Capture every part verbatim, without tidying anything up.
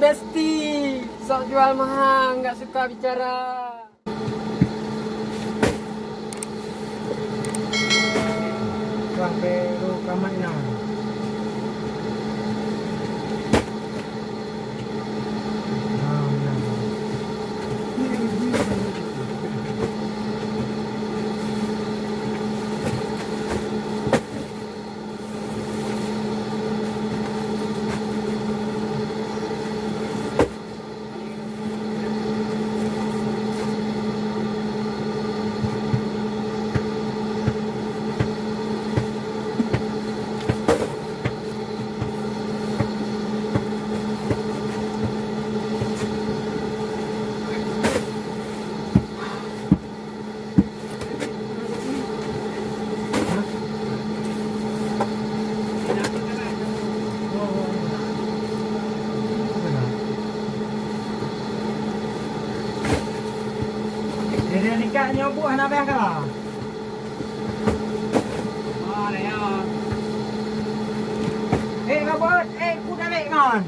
Besti, sok jual mahang, nggak suka bicara. Tuan Peru Kamat Nyan. Nah, nah. Jadi nikah nyoe buah hana beh ka. Eh, ka buat, eh, ku dalek ngon.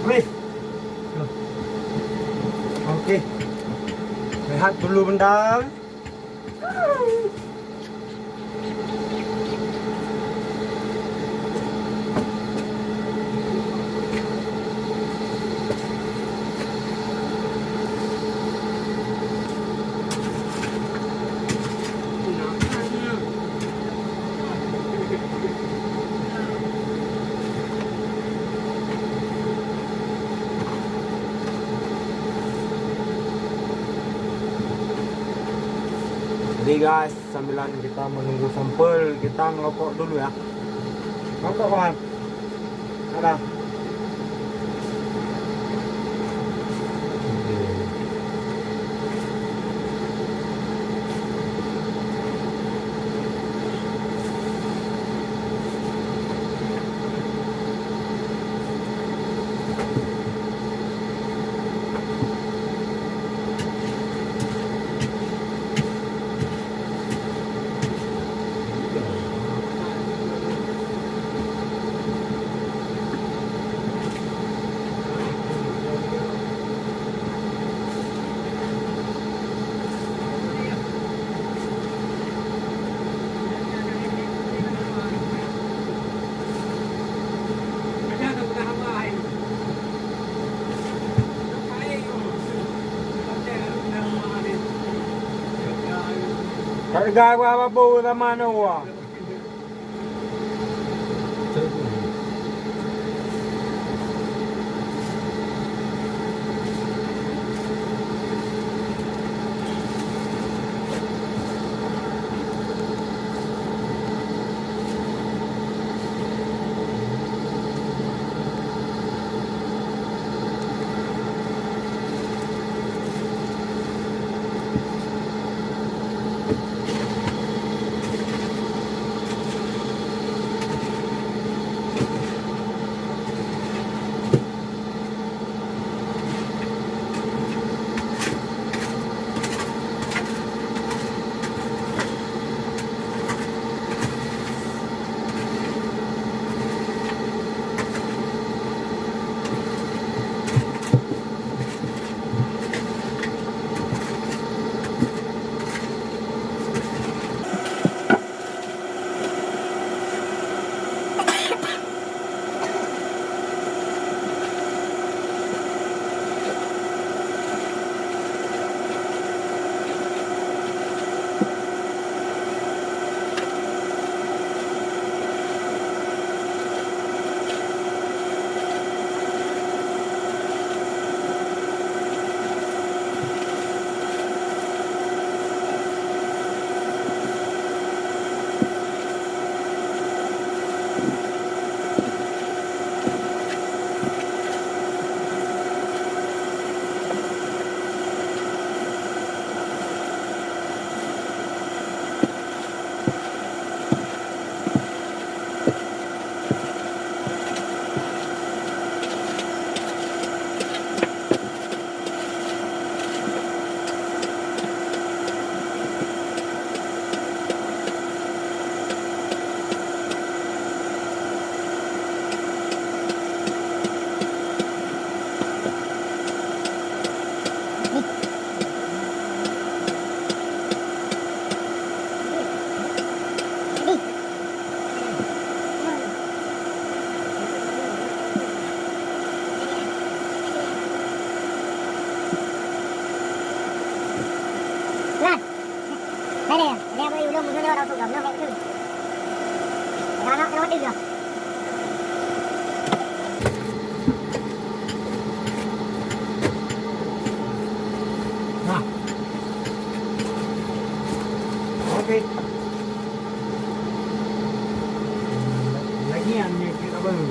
Weh. Oke. Rehat dulu bentar. Jadi guys, sambilan kita menunggu sampel, kita ngerokok dulu ya. Rokok, kawan. Dadah. Hareuga gua babô sama noe. Nah. Oke. Lagi yang ni kita baru.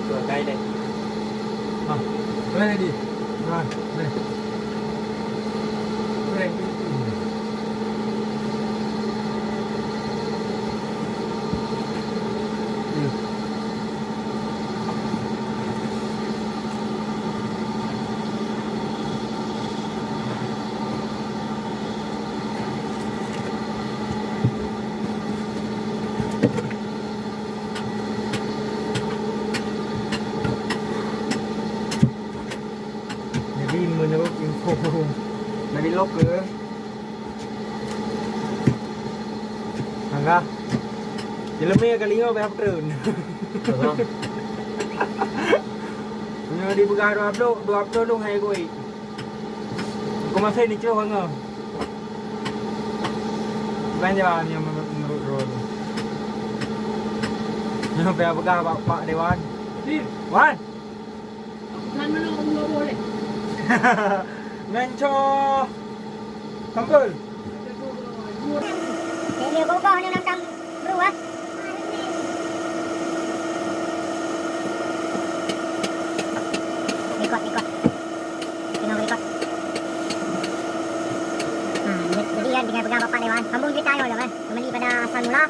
Tuh, kain deh. Ah, boleh di. Ah, boleh. Boleh. Jadi, menurut info dari loker, Angga. Di leumé ka lingo bak treun. Aha. Nyoe dipeugah dua ploh, dua ploh lôn hai gui. Keu masén nicroh angoh. Bukan jalan yang menurut, menurut droe tu. Nyoe bak peugah bak Pak Dewan. Wan. Ngon co sambel. Ini gobah ni nang tam bru, eh. Rekod, rekod. Tengok rekod. Ha, jadi, jadi kan dengan pegang Bapak Dewan, sambung cerita nyoe, eh. Kembali pada asal mula.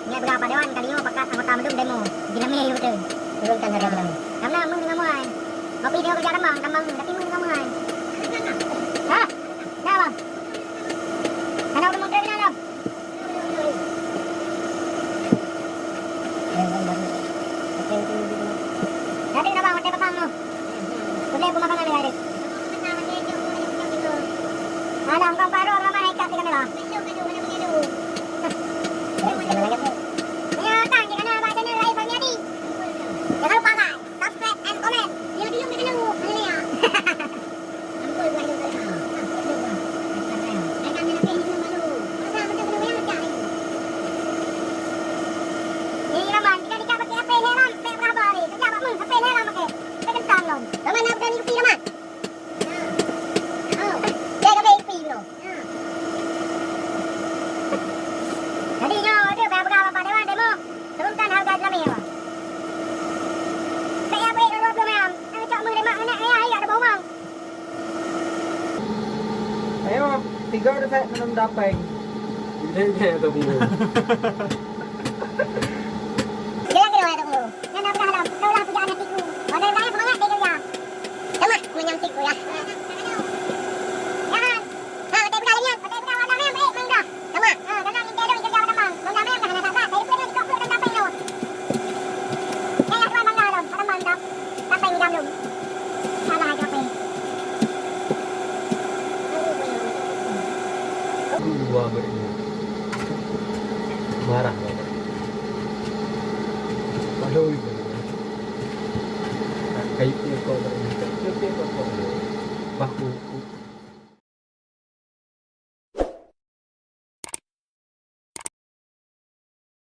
Ingat peugah Pak Dewan, kali nyoe pakat anggota mandum demo. Di leumé beutôi. Turunkan harga di leumé. Karena meuh deungon muai. Kopi dia kerja tambang, tambang meuh, tapi meuh deungon muai. Hah? Dah, bang. Karena udah mengkira dalam. Jadi, kenapa hotel petang tu? Boleh pemakanan dia ada. Alah, engkau baru ramai ikat di kamera. Menyatakan di kanal Abang Channel Raif Fahmiadi. Jangan lupa like, subscribe, and comment. Yang belum dikenal, haleluya. Ini ramai, jika, jika pakai H P heran, pek berapa hari. Kerja apa? Hmm, H P heran pakai. Pek kentang dong. Ramai nak berani kopi, ramai. Jadi nyoe, dia peugah Bapak Dewan demo, turunkan harga jeulami, Bang. Tak payah beri dua puluh gram. Kami cok meuh lima minit, ya, ya, ada bawang. Ayo, tiga udah saya minum dapeng. Dia, dia tu bungkus. Dia lagi dua tu bungkus. Nyan dah peugah lom, taulah peujak aneuk tiku. Pada saya semangat dia kerja. Lemak menyang tiku ya. Jangan. Ha, watèe peugah lagèe nyan, watèe peugah warna mèh, eh, meudah. Lemak. Ha, dalam inti lôn kerja pada mang. Warna mèh dah, dah, dah, dah. Saya pun dikok-kok dan dapat lom. Saya tuan bangga lom, pada mang dah. Sampai di dalam lom. Salah aja apa. Dua beri. Marah. Waduh. Kayu pukul beri. Kayu pukul beri. Bahu.